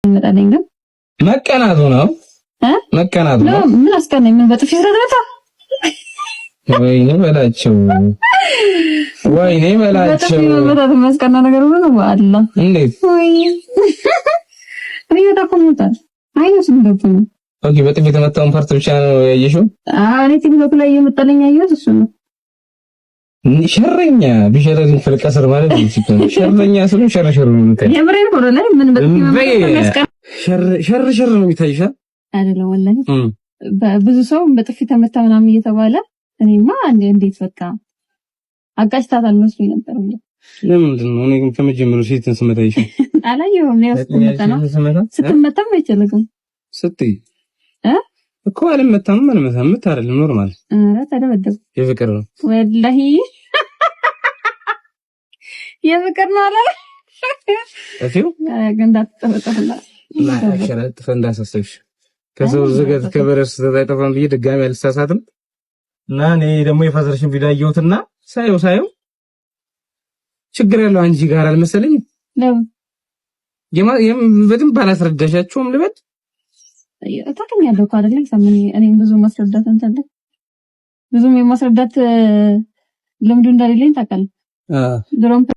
የሚመጣልኝ ግን መቀናቱ ነው፣ መቀናቱ ነው። ምን አስቀናኝ? ምን በጥፊ ስለተመታ? ወይኔ በላቸው፣ ወይኔ በላቸው። በጥፊ መመታት የሚያስቀና ነገር ምን አለ? እንዴት? ወይኔ እኔ በጣም እኮ አይ ነው። Okay፣ በጥፊ የተመታውን part ብቻ ነው ያየሽው? አዎ፣ እኔ ቲክቶክ ላይ እየመጣልኝ ያየሁት እሱ ነው። ሸረኛ ቢሸረኝ ፍልቀስር ማለት ነው። ሸረኛ ስሉ ሸር ሸር ነው የሚታይ። የምሬን እኮ ነው። ምን በጥፊ መመታት የሚያስቀና ሸር ሸር ሸር ነው የሚታይሽ አይደለም? ወላሂ ብዙ ሰው በጥፊ ተመታ ምናምን እየተባለ እኔማ እንዴት በቃ አጋጭታታል መስሎኝ ነበር። ለምንድን ነው? እኔ ግን ከመጀመሩ ሴትን ስመታ ይሽ አላየሁም። ያው ስትመታ ነው፣ ስትመታም አይቻልም። ስትይ እኮ አልመታም፣ አልመታም ምት አይደለም normal። ኧረ ተደበደብኩ። የፍቅር ነው። ወላሂ የፍቅር ነው አለ። እፊው ግን እንዳትጠፈጠፍና እንዳሳሰብሽ ከሰው ዝገት ከበረስ አይጠፋም ብዬ ድጋሚ አልሳሳትም። እና እኔ ደግሞ የ father ሽን ቪዲዮ አየሁትና ሳየው ሳየው ችግር ያለው አንቺ ጋር አልመሰለኝም። ለምን? በደንብ አላስረዳሻቸውም ልበል። ታውቀኛለህ እኮ አይደለም? እኔም ብዙ ማስረዳት እንትን ብዙም የማስረዳት ልምዱ እንደሌለኝ ታውቃለህ። ድሮም